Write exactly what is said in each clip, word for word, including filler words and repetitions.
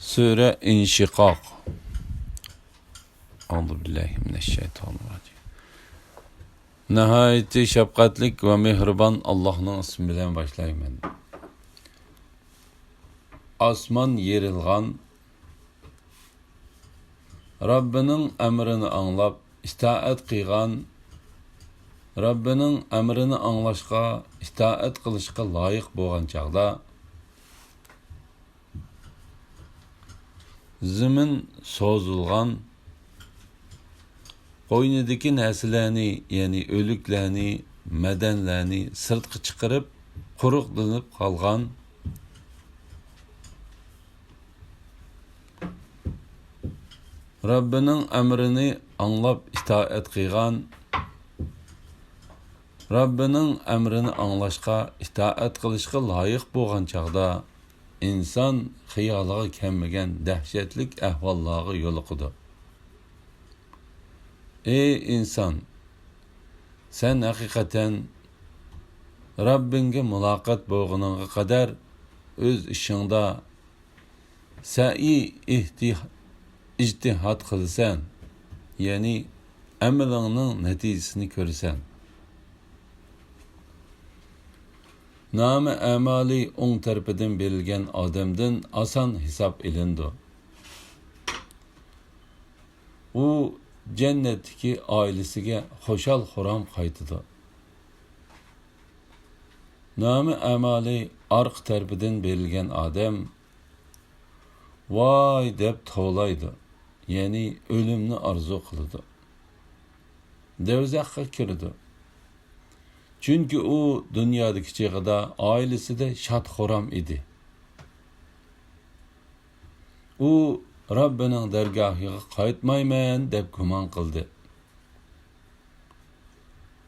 سۈرە ئىنشىقاق. ئەئۇزۇ بىللاھى مىنەششەيتانىررەجىم. ناھايىتى شەپقەتلىك ۋە مېھرىبان ئاللاھنىڭ ئىسمى بىلەن باشلايمەن. ئاسمان يېرىلغان، رەببىنىڭ ئەمرىنى ئاڭلاپ ئىتائەت قىلغان، رەببىنىڭ ئەمرىنى ئاڭلاشقا، ئىتائەت قىلىشقا لايىق بولغان چاغدا، زېمىن سوزۇلغان، قوينىدىكى نەرسىلەرنى، يەنى ئۆلۈكلەرنى، مەدەنلەرنى سىرتقا چىقىرىپ، قۇرۇقلىنىپ قالغان، رەببىنىڭ ئەمرىنى ئاڭلاپ ئىتائەت قىلغان، رەببىنىڭ ئەمرىنى ئاڭلاشقا، ئىتائەت قىلىشقا لايىق بولغان چاغدا، ئىنسان خىيالىغا كەلمىگەن دەھشەتلىك ئەھۋاللارغا يولۇقىدۇ. ئەي ئىنسان! سەن ھەقىقەتەن رەببىڭگە مۇلاقات بولغىنىڭغا قەدەر ئۆز ئىشىڭدا سەئي، ئىھتىھ-، ئىجتىھاد قىلىسەن، يەنى ئەمىلىڭنىڭ نەتىجىسىنى كۆرىسەن. نامە ئەمالى ئوڭ تەرىپىدىن بېرىلگەن ئادەمدىن ئاسان ھېساب ئېلىنىدۇ. ئۇ جەننەتتىكى ئائىلىسىگە خۇشال-خۇرام قايتىدۇ. نامە ئەمالى ئارقا تەرىپىدىن بېرىلگەن ئادەم «ۋاي» دەپ توۋلايدۇ، يەنى ئۆلۈمنى ئارزۇ قىلىدۇ. دوزاخقا كىرىدۇ. چۈنكى ئۇ دۇنيادىكى چېغىدا ئائىلىسىدە شاد-خۇرام ئىدى. ئۇ رەببىنىڭ دەرگاھىغا قايتمايمەن دەپ گۇمان قىلدى.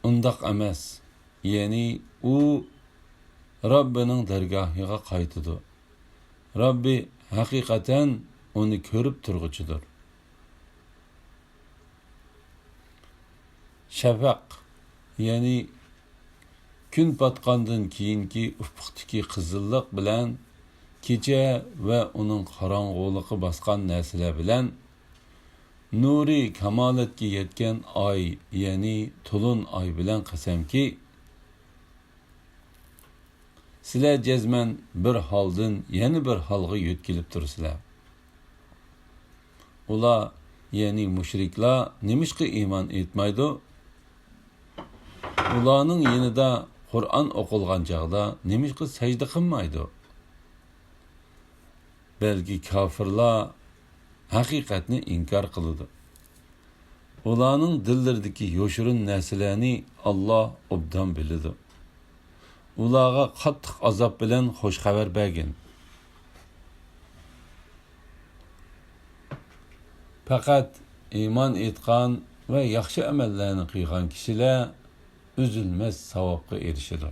ئۇنداق ئەمەس، يەنى ئۇ رەببىنىڭ دەرگاھىغا قايتىدۇ. رەببى ھەقىقەتەن ئۇنى كۆرۈپ تۇرغۇچىدۇر. شەپەق، يەنى كۈن پاتقاندىن كېيىنكى ئۇپۇقتىكى قىزىللىق بىلەن كېچە ۋە ئۇنىڭ قاراڭغۇلۇقى باسقان نەرسىلەر بىلەن نۇرى كامالەتكە يەتكەن ئاي، يەنى تولۇن ئاي بىلەن قەسەمكى، سىلەر جەزمەن بىر ھالدىن يەنە بىر ھالغا يۆتكىلىپ تۇرىسىلەر. ئۇلار، يەنى مۇشرىكلار نېمىشقا ئىمان ئېيتمايدۇ؟ ئۇلارنىڭ يېنىدا قۇرئان ئوقۇلغان چاغدا نېمىشقا سەجدە قىلمايدۇ؟ بەلكى كاپىرلار ھەقىقەتنى ئىنكار قىلىدۇ. ئۇلارنىڭ دىللىرىدىكى يوشۇرۇن نەرسىلەرنى ئاللا ئوبدان بىلىدۇ. ئۇلارغا قاتتىق ئازاب بىلەن خۇش خەۋەر بەرگىن. پەقەت ئىمان ئېيتقان ۋە ياخشى ئەمەللەرنى قىلغان كىشىلەر ئۈزۈلمەس ساۋابقا ئېرىشىدۇ.